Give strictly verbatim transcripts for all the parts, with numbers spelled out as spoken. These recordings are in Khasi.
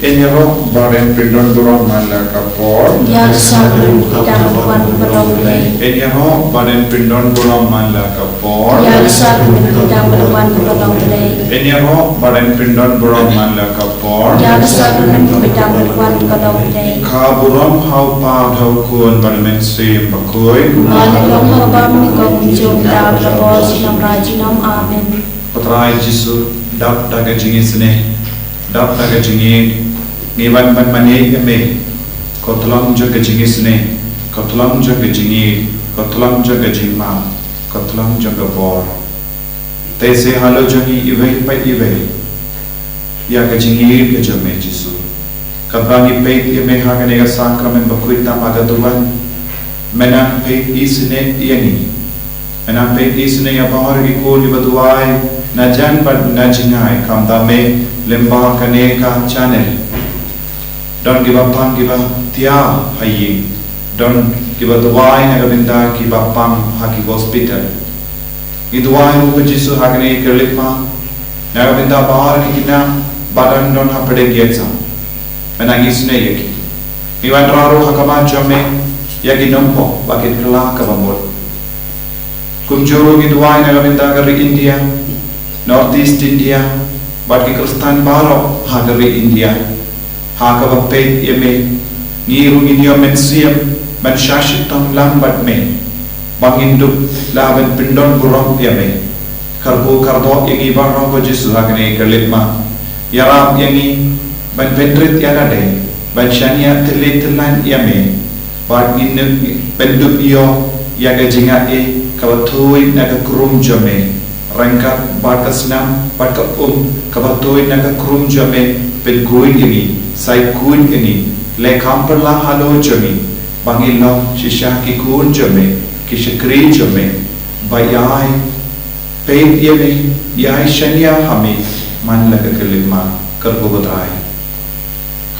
Ïaroh bad pyndon burom man la ka por. Ïa ka sar kum ka dang wan ka long Blei. Ïaroh bad pyndon burom man la ka por. Ïa ka sar kum ka dang wan ka long Blei. Ïaroh bad pyndon burom man la ka por. Ïa ka sar kum ka dang wan ka long Blei. Ka burom ha u Kpa, ha u Khun bad u Mynsiem Bakhuid. Ba la long ha u bym ni kum jong da la bor junom la junom. Amen. Ko Trai Jisu, dap da ka jingisynei, dap da ka jingïeit, ngi wan ban mane ïa me, ko Tlong jong ka jingisynei, ko Tlong jong ka jingïeit, ko Tlong jong ka jingma, ko Tlong jong ka bor. Te sa halor jong ngi iwei pa iwei ïa ka jingïeit ka jong me Jisu. Katba ngi peit ïa me ha kane ka sakramen bakhuid tam ha ka duwan, me nang peit isynei ïa ngi. Me nang peit isynei ïa baroh ki khun kiba duwai na jan bad na jngai, khamtam me lyngba kane ka channel. Don kiba pang kiba thiah ha ïing, don kiba duwai na ka bynta kiba pang ha ki hospital. Ngi duwai ruh ko Jisu ha kane ka khyllipmat na ka bynta baroh ki khynnah ba dang don ha pdeng ïaid sam. Me nang isynei ïa ki. Ngi wanrah ruh ha khmat jong me ïa ki nongpop ba kin kylla kaba mut. Kumjuh ruh ngi duwai na ka bynta ka ri India, North East India, bad ki Khristan baroh ha ka ri India. Ha kaba peit ïa me, ngi ruh ngin ïoh mynsiem ban shah shitom lang bad me, ba ngin dup lah ban pyndon burom ïa me. Kyrkhu kyrdoh ïa ngi baroh ko Jisu ha kane ka khyllipmat. Ïarap ïa ngi ban pynrit ïa lade, ban shaniah tylli tyllan ïa me, bad ngin dup ban dup ïoh ïa ka jingaiei kaba tuid na ka krum jong me. Ryngkat bad ka snam bad ka um kaba tuid na ka krum jong me, pynkhuid ïa ngi, sa khuid ïa ngi, leh kham pyrshah halor jong ngi, ba ngin long shisha ki khun jong me, ki shakri jong me, ba ïai peit ïa me, ïai shaniah ha me man la ka khyllipmat. Kyrkhu ko Trai.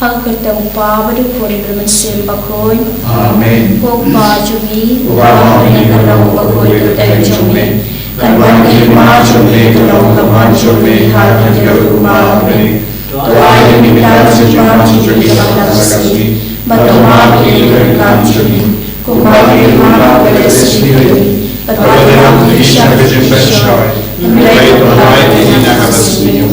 Ha ka kyrteng u Kpa bad u Khun bad u Mynsiem Bakhuid. Amen. Ko Kpa jong ngi, uba ha bneng, ka long bakhuid ka kyrteng jong me. Kan wan ka hima jong me, ka long ka mon jong me ha ka khyndew kumba ha bneng. To ai ïa ngi mynta ka jingpynbna jong ngi ha kane ka sngi, bad to map ïa ngi ki kam jong ngi, kumba ngi map ïa kiba sngewsih ïa ngi, bad wat ïalam ïa ngi sha ka jingpynshoi, hynrei to pynlait ïa ngi na kaba sniew.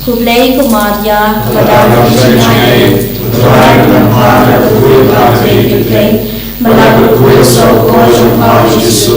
Khublei ko Maria, kaba don ka jingaiei, U Trai u don bad me, ha ka bynta ki kynthei, bad la kyrkhu ïa u saw kmie jong pha u Jisu.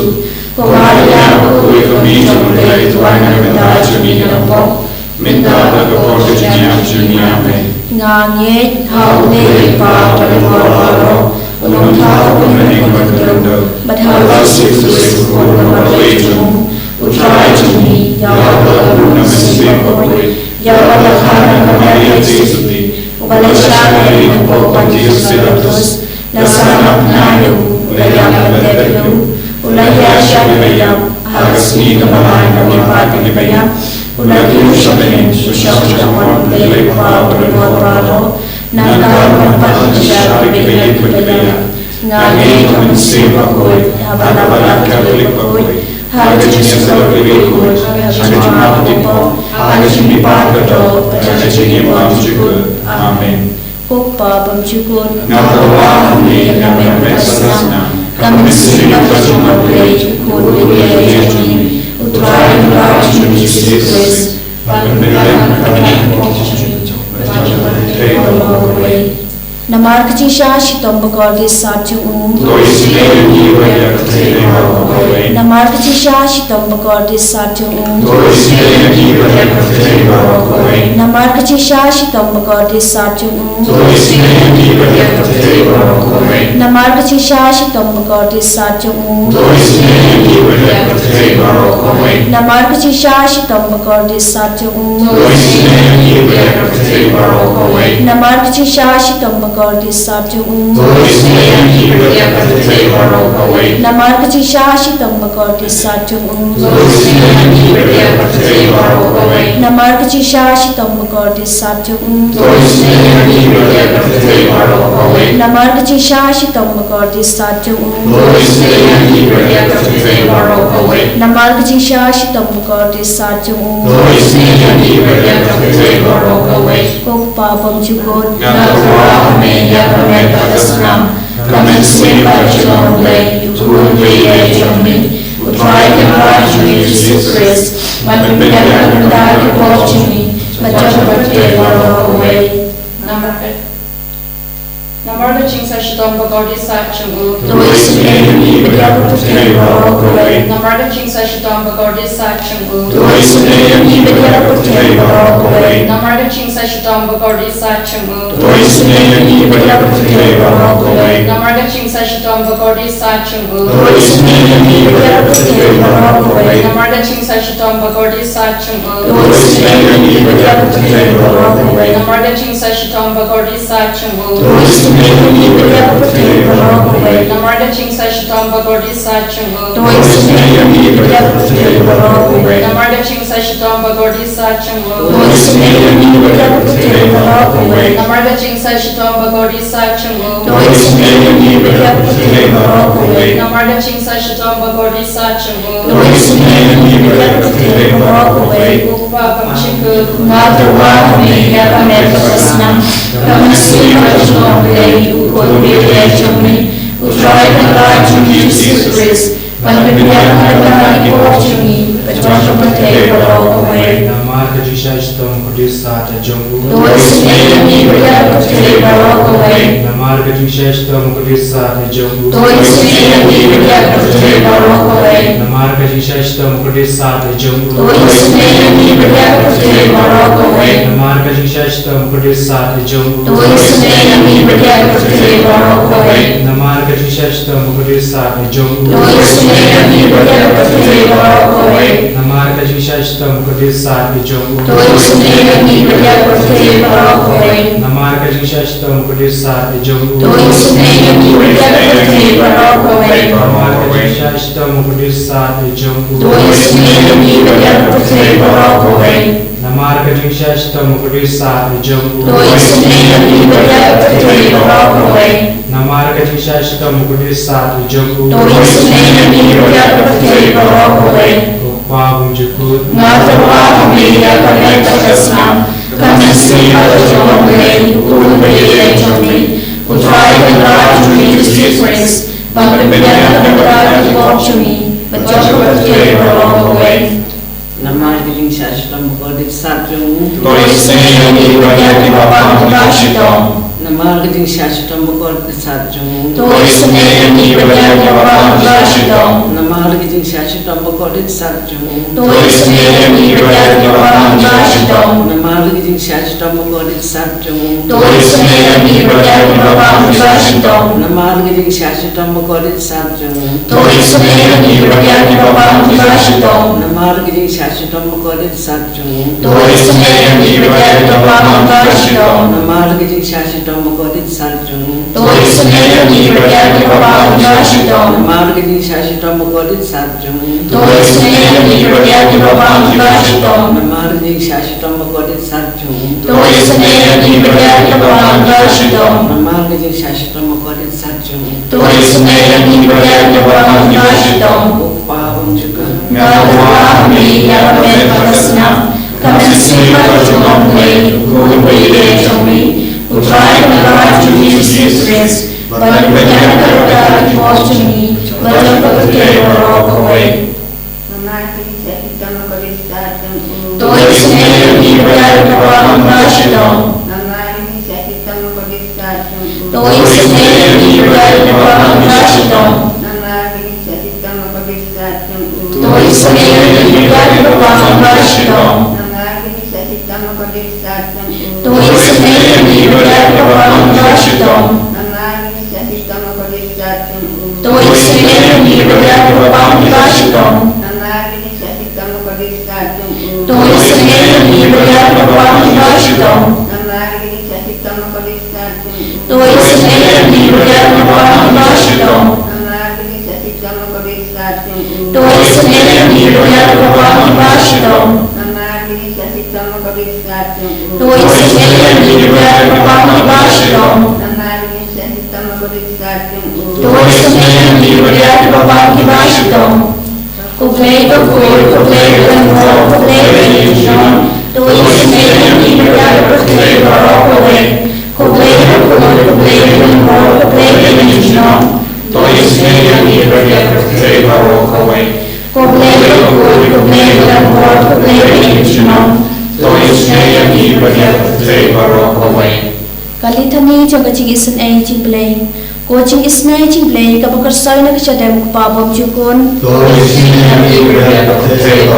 Ko Maria, kaba khuid ka kmie jong U Blei, to wad na ka bynta jong ngi ki nongpop, mynta bad ha ka por ka jingïap jong ngi. Amen. Nga ngeit ha U Blei u Kpa Bakhuid baroh, U Nongthaw uba ha bneng bad ha ka khyndew, bad ha U Jisu Khrist u Khun ba marwei jong u, U Trai jong ngi, ïa uba la bun na ka Mynsiem Bakhuid, ïa uba la kha na ka Maria Theisotti, uba la shah na ki nongpop ban tied ïa u Pilatus, la sah na pnai u, la ïap, la tep ïa u, u la hiar sha kiba ïap, ha ka sngi kaba lai na ki paid kiba ïap, u la kiew sha bneng, u shong sha ka hynmen U Blei U Kpa Bakhuid baroh, nangta un wan pat ban shah ïa kiba ïeit bad kiba ïap. Nga ngeit ha U Mynsiem Bakhuid, ha ka Balang Katholik bakhuid, ha ka jingïasyllok kiba khuid, ha ka jingmap ki pop, ha ka jingmihpat ka doh, bad ha ka jingim bymjukut. Amen. Ko Kpa bymjukut, nga tyrwa ha me, ïa me ban pansnam, ka mynsiem bad ka jingim U Blei, U Khun bad U Blei jong ngi, U Trai U Nongpynim jong ngi Jisu Khrist, ban pynlong ka mynsiem jong ngi, ban pynlong ka mynsiem jong ngi. Namar ka jingshah shitom bakordit sat jong u. To isynei ïa ngi bad ïa ka pyrthei baroh kawei. Namar ka jingshah shitom bakordit sat jong u. To isynei ïa ngi bad ïa ka pyrthei baroh kawei. Namar ka jingshah shitom bakordit sat jong u. To isynei ïa ngi bad ïa ka pyrthei baroh kawei. Namar ka jingshah shitom bakordit sat jong u. To isynei ïa ngi bad ïa ka pyrthei baroh kawei. Namar ka jingshah shitom bakordit sat jong u. To isynei ïa ngi bad ïa ka pyrthei baroh kawei. Namar ka jingshah shitom bakordit sat jong u. To isynei ïa ngi bad ïa ka pyrthei baroh kawei. Namar ka jingshah shitom bakordit sat jong u. To isynei ïa ngi bad ïa ka pyrthei baroh kawei. Namar ka jingshah shitom ba kordit sat jong u. To isynei ïa ngi bad ïa ka pyrthei baroh kawei. Namar ka jingshisha shitom ba kordit sat jong u. To isynei ïa ngi bad ïa ka pyrthei baroh kawei. Namar ka jingshisha shitom ba kordit sat jong u. To isynei ïa ngi bad ïa ka pyrthei baroh kawei. Ko Kpa bymjukut. Nga kwah ha me ïa ka met bad ka snam. Ka mynsiem bad ka jinglong Blei, u khun baieit jong me. U Trai Kynrad jong ngi Jisu Khrist. Ban pynbiang ka bynta ki pop jong ngi. Bad jong ka pyrthei baroh kawei. Namar ka Namar ka jingshisha shitom ba kordit sat jong u. To isynei ïa ngi bad ïa ka pyrthei baroh kawei. Namar ka jingshisha shitom ba kordit sat jong u. To isynei ïa ngi bad ïa ka pyrthei baroh kawei. Namar ka jingshisha shitom ba kordit sat jong u. To isynei ïa ngi bad ïa ka pyrthei baroh kawei. Namar ka jingshisha shitom ba kordit sat jong u. To isynei ïa ngi bad ïa ka pyrthei baroh kawei. Namar ka jingshisha shitom ba kordit sat jong u. To isynei ïa ngi bad ïa ka pyrthei baroh kawei. Namar ka jingshisha shitom ba kordit sat jong u. To isynei ïa ngi bad ïa ka pyrthei baroh kawei. Namar ka jingshisha shitom ba kordit sat jong u. To isynei ïa ngi bad ïa ka pyrthei baroh kawei. Namar ka jingshisha shitom ba kordit sat jong u. To isynei ïa ngi bad ïa ka pyrthei baroh kawei. Namar ka jingshisha shitom ba kordit sat jong u. To isynei ïa ngi bad ïa ka pyrthei baroh kawei. Namar ka jingshisha shitom ba kordit sat jong u. To isynei ïa ngi bad ïa ka pyrthei baroh kawei. Ko Kpa bymjukut. Nga kwah ha me ïa ka met bad ka snam. Ka mynsiem bad ka jinglong Blei, u khun baieit jong me. U Trai Kynrad jong ngi Jisu Khrist. Ban pynbiang ka bynta ki pop jong ngi. Bad jong ka pyrthei baroh kawei. Namar ka jingshisha shitom ba kordit sat jong u. To isynei ïa ngi bad ïa ka pyrthei baroh kawei. Namar ka jingshisha shitom ba kordit sat jong u. To isynei ïa ngi bad ïa ka pyrthei baroh kawei. Namar ka jingshisha shitom ba kordit sat jong u. To isynei ïa ngi bad ïa ka pyrthei baroh kawei. Namar ka jingshisha shitom ba kordit sat jong u. To isynei ïa ngi bad ïa ka pyrthei baroh kawei. Namar ka jingshisha shitom ba kordit sat jong u. To isynei ïa ngi bad ïa ka pyrthei baroh kawei. Namar ka jingshisha shitom ba kordit sat jong u. To isynei ïa ngi bad ïa ka pyrthei baroh kawei. Namar ka jingshisha shitom ba kordit sat jong u. To isynei ïa ngi bad ïa ka pyrthei baroh kawei. Namar ka jingshisha shitom ba kordit sat jong u. To isynei ïa ngi bad ïa ka pyrthei baroh kawei. Namar ka jingshisha shitom ba kordit sat jong u. To isynei ïa ngi bad ïa ka pyrthei baroh kawei. Namar ka jingshisha shitom ba kordit sat jong u. To isynei ïa ngi bad ïa ka pyrthei baroh kawei. Ko Kpa bymjukut. Nga kwah ha me ïa ka met bad ka snam. Ka mynsiem bad ka jinglong Blei, u khun baieit jong me. U Trai Kynrad jong ngi Jisu Khrist. Ban pynbiang ka bynta ki pop jong ngi. Bad jong ka pyrthei baroh kawei. Namar ka jingshisha shitom ba kordit sat jong u. To isynei ïa ngi bad ïa kiba pang ki ba shitom. Namar ka jingshisha shitom ba kordit sat jong u. To isynei ïa ngi bad ïa kiba pang ki ba shitom. Namar ka jingshisha shitom ba kordit sat jong u. To isynei ïa ngi bad ïa kiba pang ki ba shitom. Namar ka jingshisha shitom ba kordit sat jong u. To isynei ïa ngi bad ïa kiba pang ki ba shitom. Namar ka jingshisha shitom ba kordit sat jong u. To isynei ïa ngi bad ïa kiba pang ki ba shitom. Namar ka jingshisha shitom ba kordit sat jong u. To isynei ïa ngi bad ïa kiba pang ki ba shitom. Namar ka jingshisha shitom ba kordit sat jong u. To isynei ïa ngi bad ïa kiba pang ki ba shitom. Namar ka jingshisha shitom ba kordit sat jong u. To isynei ïa ngi bad ïa kiba pang ki ba shitom. Namar ka jingshisha shitom ba kordit sat jong u. To isynei ïa ngi bad ïa kiba pang ki ba shitom. Namar ka jingshisha shitom ba kordit sat jong u. To isynei ïa ngi bad ïa kiba pang ki ba shitom. Ko Kpa bymjukut. Nga kwah ha me ïa ka met bad ka snam. Ka mynsiem bad ka jinglong Blei, u khun baieit jong me. U Trai Kynrad jong ngi Jisu Khrist. Ban pynbiang ka bynta ki pop jong ngi. Bad jong ka pyrthei baroh kawei. Namar ka jingshisha shitom ba kordit sat jong u. To isynei ïa ngi bad ïa kiba pang ki ba shitom. Namar ka jingshisha shitom ba kordit sat jong u. To isynei ïa ngi bad ïa kiba pang ki ba shitom. Namar ka jingshisha shitom ba kordit sat jong u. To isynei ïa ngi bad ïa kiba pang ki ba shitom. Namar ka jingshisha shitom ba kordit sat jong u. To isynei ïa ngi bad ïa kiba pang ki ba shitom. Namar ka jingshisha shitom ba kordit sat jong u. To isynei ïa ngi bad ïa kiba pang ki ba shitom. Namar ka jingshisha shitom ba kordit sat jong u. To isynei ïa ngi bad ïa kiba pang ki ba shitom. Namar ka jingshisha shitom ba kordit sat jong u. To isynei ïa ngi bad ïa kiba pang ki ba shitom. Namar ka jingshisha shitom ba kordit sat jong u. To isynei ïa ngi bad ïa kiba pang ki ba shitom. Namar ka jingshisha shitom To isynei ïa ngi kiba ïar kiba pang kiba shitom. To isynei ïa ngi kiba ïar kiba pang kiba shitom. Ko Blei bakhuid, ko Blei badonbor, ko Blei baieit junom. To isynei ïa ngi kiba ïar kiba pang kiba shitom. Ko Blei bakhuid, ko Blei badonbor, ko Blei baieit junom. To isynei ïa ngi kiba ïar kiba pang kiba shitom. Ko Blei bakhuid, ko Blei badonbor, ko Blei baieit junom. To isynei ïa ngi kiba ïar kiba pang kiba shitom. Ka Litany jong ka jingisynei jong U Blei. Ko jingisynei jong U Blei kaba khuid na ka shadem u Kpa bymjukut. To isynei ïa ngi kiba ïar kiba pang kiba shitom.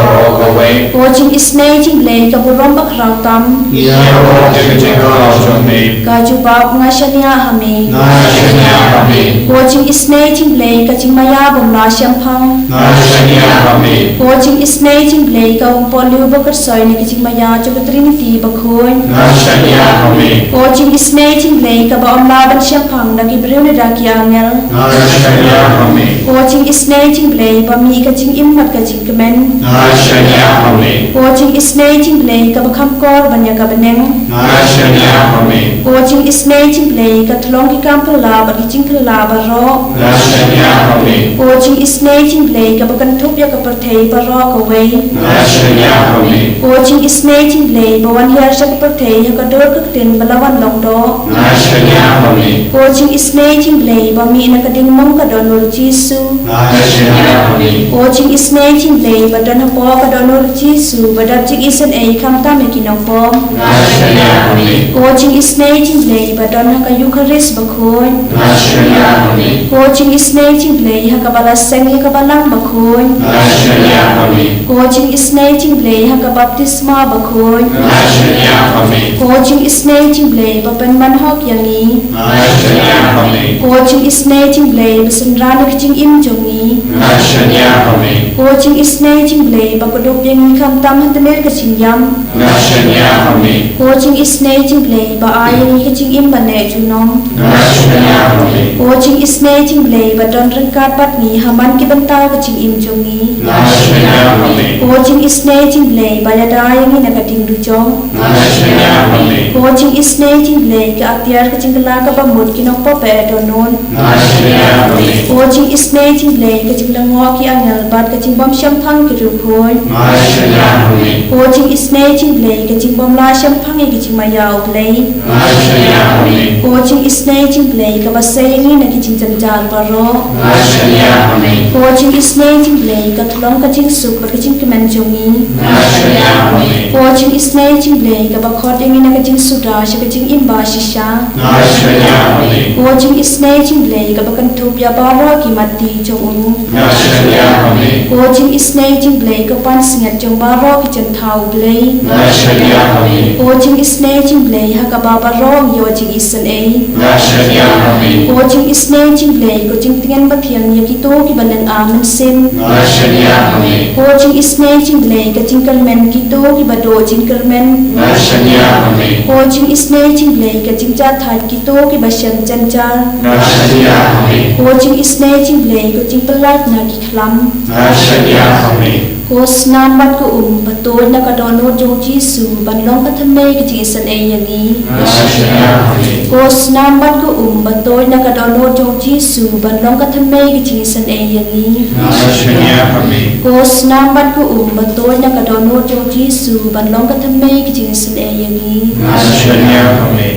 Ko jingisynei jong U Blei ka burom bakhraw tam. Ïaroh ïa ka jingkhraw jong me. Ka jubab: Nga shaniah ha me. Nga shaniah ha me. Ko jingisynei jong U Blei ka jingmaïa bym lah shemphang. Nga shaniah ha me. Ko jingisynei jong U Blei ka umpohliew bakhuid na ka jingmaïa jong ka Trinity bakhuid. Nga shaniah ha me. Ko jingisynei jong U Blei kaba ym lah ban shemphang da ki briew ne da ki angel. Nga shaniah ha me. Ko jingisynei jong U Blei ba mih ka jingim bad ka jingkmen. Nga shaniah ha me. Ko jingisynei jong U Blei kaba kham kor ban ïa ka bneng. Nga shaniah ha me. Ko jingisynei jong U Blei ka tyllong ki kam phylla bad ki jingphylla baroh. Nga shaniah ha me. Ko jingisynei jong U Blei kaba kynthup ïa ka pyrthei baroh kawei. Nga shaniah ha me. Ko jingisynei jong U Blei ba wan hiar sha ka pyrthei ha ka dur ka ktien ba la wan long doh. Nga shaniah ha me. Ko jingisynei jong U Blei ba mih na ka diengmong ka Dohnud Jisu. Nga shaniah ha me. Ko jingisynei jong U Blei ba don hapoh ka Dohnud Jisu ba dap jingisynei khamtam ïa ki nongpop. Nga shaniah ha me. Ko jingisynei jong U Blei ba don ha ka Eukharist bakhuid. Nga shaniah ha me. Ko jingisynei jong U Blei ha kaba la seng ïa ka Balang bakhuid. Nga shaniah ha me. Ko jingisynei jong U Blei ha ka baptisma bakhuid. Nga shaniah ha me. Ko jingisynei jong U Blei ba pynman hok ïa ngi. Nga shaniah ha me. Ko jingisynei jong U Blei ba synran ïa ka jingim jong ngi. Nga shaniah ha me. Ko jingisynei jong U Blei ba kdup ïa ngi khamtam hynrei ka jingïam. Nga shaniah ha me. Ko jingisynei jong U Blei ba ai ïa ngi ka jingim ba neh junom. Nga shaniah ha me. Ko jingisynei jong U Blei ba don ryngkat bad ngi ha man ki bynta ka jingim jong ngi. Nga shaniah ha me. Ko jingisynei jong U Blei ba ïada ïa ngi na ka diengdujok. Nga shaniah ha me. Ko jingisynei jong U Blei ka atiar ka jingkylla kaba mut ki nongpop ba dohnud. Nga shaniah ha me. Ko jingisynei jong U Blei ka jinglyngngoh ki angel bad ka jingbym shemphang ki riewkhuid. Nga shaniah ha me. Ko jingisynei jong U Blei ka jingbym lah shemphang ïa ka jingmaïa U Blei. Nga shaniah ha me. Ko jingisynei jong U Blei kaba sei ïa ngi na ki jingjynjar baroh. Nga shaniah ha me. Ko jingisynei jong U Blei ka tyllong ka jingsuk bad ka jingkmen jong ngi. Nga shaniah ha me. Ko jingisynei jong U Blei kaba khot ïa ngi na ka jingsuda sha ka jingim ba shisha. Nga shaniah ha me. Ko jingisynei jong U Blei kaba kynthup ïa baroh ki matti jong u. Nga shaniah ha me. Ko jingisynei jong U Blei ka pansngiat jong baroh ki jingthaw U Blei. Nga shaniah ha me. Ko jingisynei jong U Blei ha kaba baroh ngi ïoh jingisynei. Nga shaniah ha me. Ko jingisynei jong U Blei ka jingtngen bathiang ïa kito kiba lynga mynsiem. Nga shaniah ha me. Ko jingisynei jong U Blei ka jingkyrmen kito kiba duh jingkyrmen. Nga shaniah ha me. Ko jingisynei jong U Blei ka jingjahthait kito kiba shem jynjar. Nga shaniah ha me. Ko jingisynei jong U Blei ka jingpyllait na ki khlam. Nga shaniah ha me. Ko snam bad ko um ba tuid na ka dohnud jong u Jisu ban long ka thymmei ka jingisynei ïa ngi. Nga shaniah ha me. Ko snam bad ko um ba tuid na ka dohnud jong u Jisu ban long ka thymmei ka jingisynei ïa ngi. Nga shaniah ha me. Ko snam bad ko um ba tuid na ka dohnud jong u Jisu ban long ka thymmei ka jingisynei ïa ngi. Nga shaniah ha me.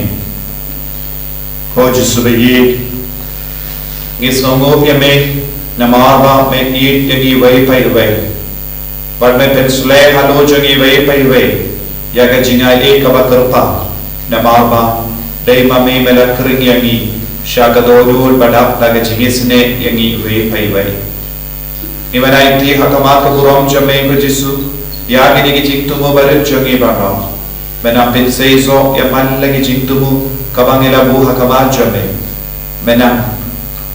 Ko Jisu ba ïeit, ngi sngewnguh ïa me namar ba me ïeit ïa ngi iwei pa iwei. Bad me pynsleh halor jong ngi iwei pa iwei ïa ka jingaiei kaba kyrpang, namar ba dei ma me me la khring ïa ngi sha ka dohnud ba dap da ka jingisynei ïa ngi iwei pa iwei. Ngi wan aiti ha khmat ka burom jong me ko Jisu ïa kine ki jingthmu barit jong ngi baroh. Me nang pynseisoh ïa man la ki jingthmu kaba ngi la buh ha khmat jong me. Me nang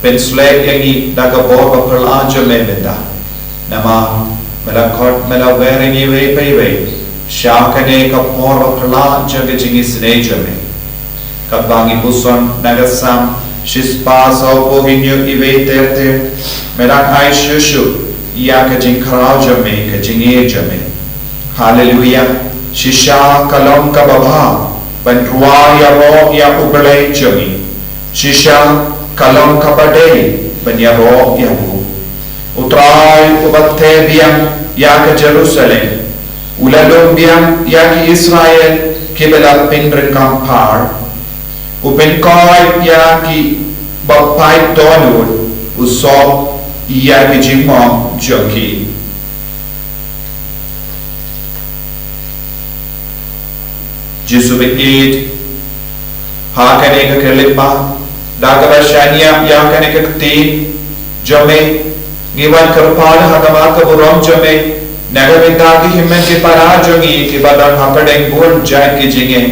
pynsleh ïa ngi da ka bor ba phylla jong me mynta. Namar me la khot, me la wer ïa ngi iwei pa iwei sha kane ka por ba phylla jong ka jingisynei jong me. Katba ngi puson na ka Salm shispah sawphew hynñiew, iwei ter ter, me dang ai shuh shuh ïa ka jingkhraw jong me, ka jingïeit jong me. Haleluia. Shisha ka long kaba bha ban rwai ïaroh ïa U Blei jong ngi. Shisha ka long kaba dei ban ïaroh ïa u. U Trai uba teh biang ïa ka Jerusalem, u la lum biang ïa ki Israel kiba la pynryngkang par. U pynkoit ïa kiba pait dohnud, u sop ïa ki jingmong jong ki. Jisu ba ïeit, ha kane ka khyllipmat, da kaba shaniah ïa kane ka ktien jong me, ngi wan kyrpad ha khmat ka burom jong me na ka bynta ki hynmen ki para jong ngi kiba don hapdeng bun jait ki jingeh.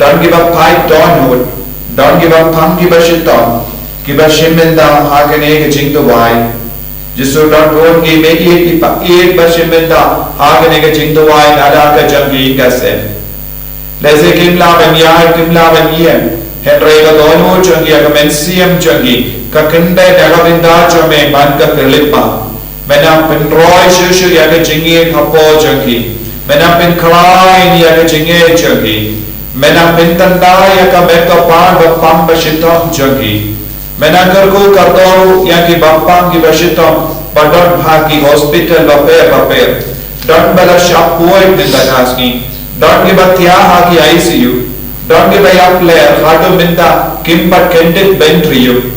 Don kiba pait dohnud, don kiba pang kiba shitom, kiba shim bynta ha kane ka jingduwai. Jisu, don bun ki me ïeit kiba ïeit ba shim bynta ha kane ka jingduwai na la ka jong ki ïing ka sem. Lehse kim lah ban ïaid, kim lah ban ïeng, hynrei ka dohnud jong ki, ïa ka mynsiem jong ki ka kyndit na ka bynta jong me man ka khyllipmat. Me nang pynroi shuh shuh ïa ka jingïeit hapoh jong ki. Me nang pynkhlaiñ ïa ka jingïeit jong ki. Me nang pyntynda ïa ka met ka pan ba pang ba shitom jong ki. Me nang kyrkhu kyrdoh ïa kiba pang kiba shitom ba don ha ki hospital bapher bapher. Don ba la shah poi mynta ka sngi. Don kiba thiah ha ki I C U. Don kiba ïap lyer haduh mynta kim pat kyndit bynriew.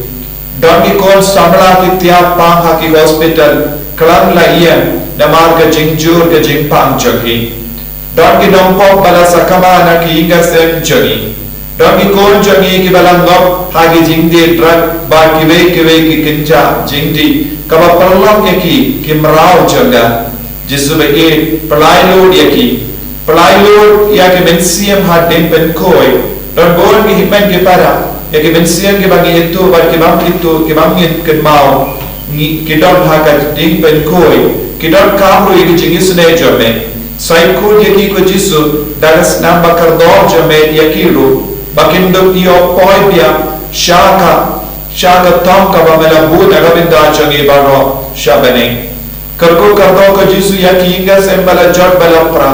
Don ki khun samla ki thiah pang ha ki hospital khlem lah ïeng namar ka jingjur ka jingpang jong ki. Don ki nongpop ba la sakma na ki ïing ka sem jong ngi. Don ki khun jong ngi kiba la ngop ha ki jingdie drug bad kiwei kiwei ki kynja jingdie kaba pynlong ïa ki ki mraw jong ka. Jisu ba ïeit, pyllait lut ïa ki. Pyllait lut ïa ki mynsiem hadien pynkhuid. Don bun ki hynmen ki para, ïa ki mynsiem kiba ngi ithuh bad kiba ngim ithuh, kiba ngim kynmaw. Ngi, ki don ha ka ding pynkhuid, ki donkam ruh ïa ki jingisynei jong me. Sa ïakhun ïa ki ko Jisu da ka snam ba kordor jong me ïa ki ruh, ba kin dup ïoh poi biang sha ka, sha ka thong kaba me la buh na ka bynta jong ngi baroh sha bneng. Kyrkhu kyrdoh ko Jisu ïa ki ïing ka sem ba la jot ba la pra.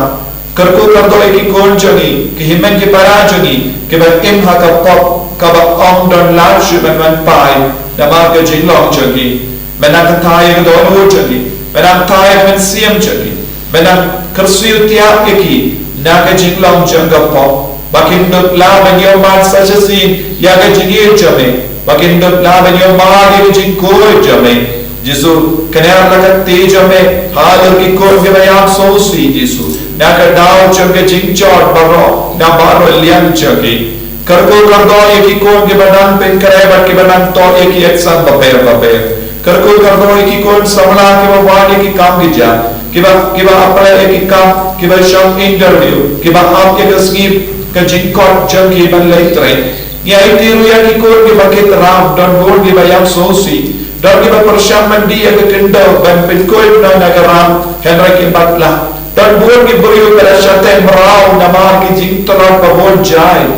Kyrkhu kyrdoh ïa ki khun jong ngi, ki hynmen ki para jong ngi, kiba im ha ka pop kaba ym don lad shuh ban wan phai namar ka jinglong jong ki. Me nang kyntait ïa ka dohnud jong ki, me nang kyntait ïa ka mynsiem jong ki, me nang kyrsiew thiah ïa ki na ka jinglong jong ka pop, ba kin dup lah ban ïoh mad sa shisien ïa ka jingïeit jong me, ba kin dup lah ban ïoh mad ïa ka jingkhuid jong me. Jisu, kner la ka kti jong me halor ki khun kiba ïam sngewsih, Jisu, na ka daw jong ka jingjot baroh na baroh liang jong ki. Kyrkhu kyrdoh ïa ki khun kiba nang pynkhreh bad kiba nang toh ïa ki exam bapher bapher. Kyrkhu kyrdoh ïa ki khun samla kiba wad ïa ki kam ki jam, kiba, kiba apply ïa ki kam, kiba shong interview, kiba ap ïa ka sngi ka jingkhot jong ki ban leit trei. Ngi aiti ruh ïa ki khun kiba kit ram, don bun kiba ïam sngewsih, don kiba pyrshang myndi ïa ka khyndew ban pynkhuid noh na ka ram, hynrei kim pat lah. Don bun ki briew ba la shah teh mraw namar ki jingtlot ba bun jait.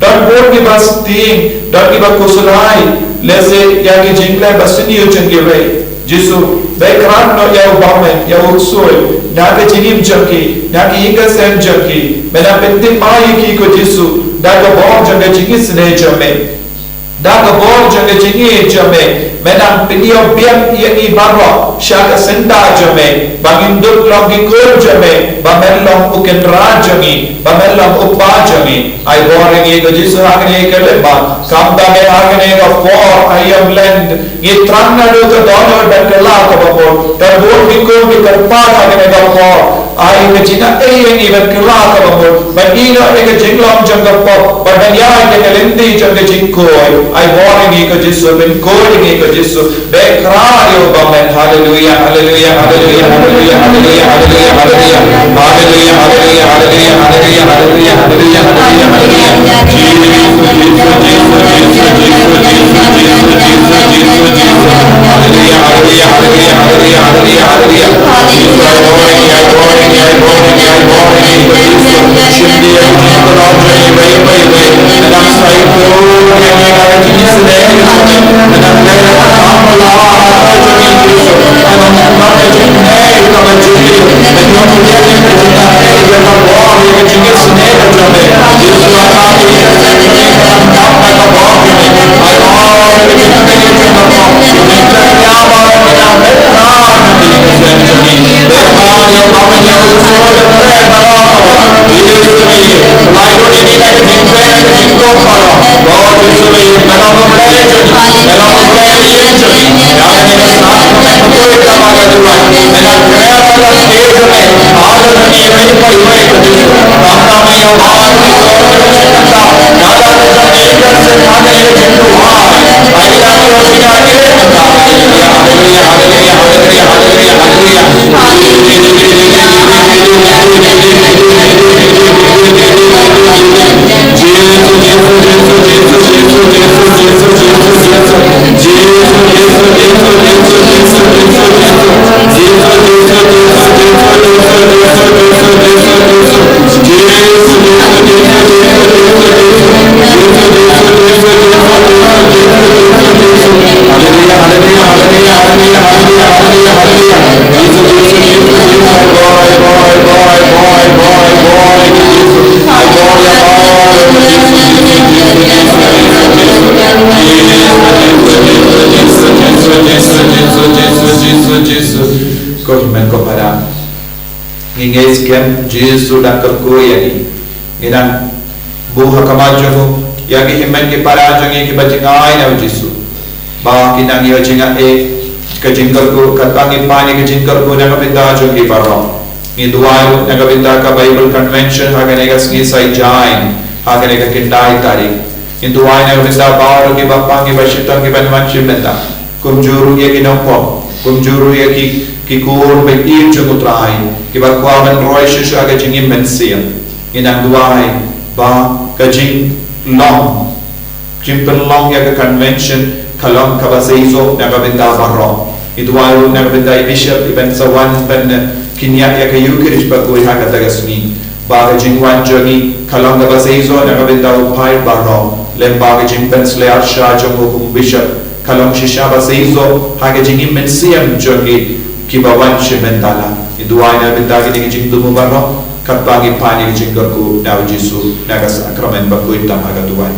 Don bun kiba sting, don kiba khuslai lehse ïa ki jingleh ba sniew jong kiwei. Jisu, dei kyrpad noh ïa u bymman, ïa u ksuid na ka jingim jong ki, na ki ïing ka sem jong ki. Me nang pyntip ïa ki ko Jisu da ka bor jong ka jingisynei jong me. Da ka bor jong ka jingïeit jong me, me nang pynïoh biang ïa ngi baroh sha ka syndah jong me, ba ngin dup long ki khun jong me, ba men long u kynrad jong ngi, ba men long u kpa jong ngi. Ai bor ïa ngi ko Jisu ha kane ka khyllipmat, khamtam eh ha kane ka por aïom lent, ngi thrang naduh ka dohnud bad kylla kaba mut, don bun ki khun ki kyrpad ha kane ka por. Ai ka jingaiei ïa ngi bad kylla kaba mut, ban ïehnoh ïa ka jinglong jong ka pop, bad ban ïaid ïa ka lynti jong ka jingkhuid. Ai bor ïa ngi ko Jisu, pynkhuid ïa ngi ko Jisu. Dei kyrpad ïa u bymman. Haleluia, haleluia, haleluia. Ko hynmen ko para, ngi ngeit skhem Jisu dang kyrkhu ïa ngi. Ngi nang buh ha khmat jong u ïa ki hynmen ki para jong ngi kiba jngai na u Jisu, ba kin nang ïoh jingaiei, ka jingkyrkhu, katba ngi pan ïa ka jingkyrkhu na ka bynta jong ki baroh. Ngi duwai ruh na ka bynta ka Bible Convention ha kane ka sngi Saitjaiñ, ha kane ka khyndai tarik. Ngi duwai na ka bynta baroh kiba pang, kiba shitom, kiban wan shim bynta. Kumjuh ruh ïa ki nongpop, kumjuh ruh ïa ki, ki kur ba ïeit jong u Trai, kiba kwah ban roi shuh shuh ha ka jingim mynsiem. Ngi nang duwai ba ka jinglong, jingpynlong ïa ka convention ka long kaba seisoh na ka bynta baroh. Ngi duwai ruh na ka bynta i bishop iban sa wan ban kynnoh ïa ka Eucharist bakhuid ha kata ka sngi, ba ka jingwan jong ngi ka long kaba seisoh na ka bynta u paid baroh, lem bad ka jingpynsleh arshah jong u kum u bishop ka long shisha ba seisoh ha ka jingim mynsiem jong ngi kiba wan shim bynta. Ngi duwai na ka bynta kine ki jingthmu baroh katba ngi pan ïa ka jingkyrkhu na u Jisu na ka sakramen bakhuid tam ha ka duwan.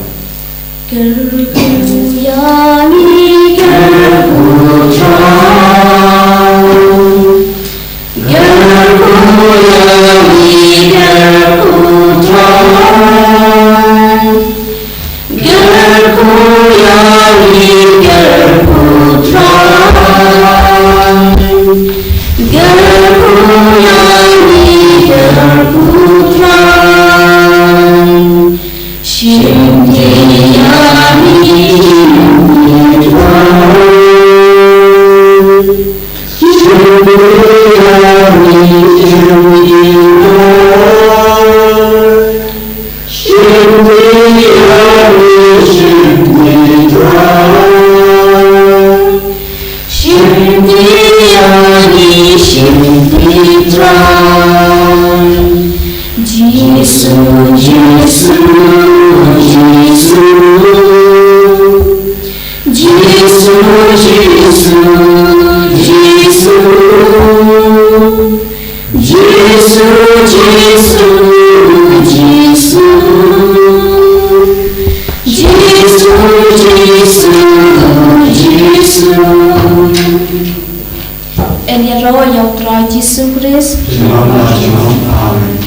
Kyrkhu ïa ngi, kyrkhu Trai. Kyrkhu ïa ngi, kyrkhu Trai. Kyrkhu ïa ngi, kyrkhu Trai. Kyrkhu ïa ngi, kyrkhu Trai. Shim ti ïa ngi, shim ti Trai. Shim ti ïa ngi, shim ti Trai. Shim ti ïa ngi, shim ti Trai. Shim ti ïa ngi, shim ti Trai. Jisu, Jisu, Jisu. Jisu, Jisu, Jisu. Jisu, Jisu, Jisu. Jisu, Jisu, Jisu. Yn ïaroh ïa u Trai Jisu Khrist. Shalom, shalom. Amen.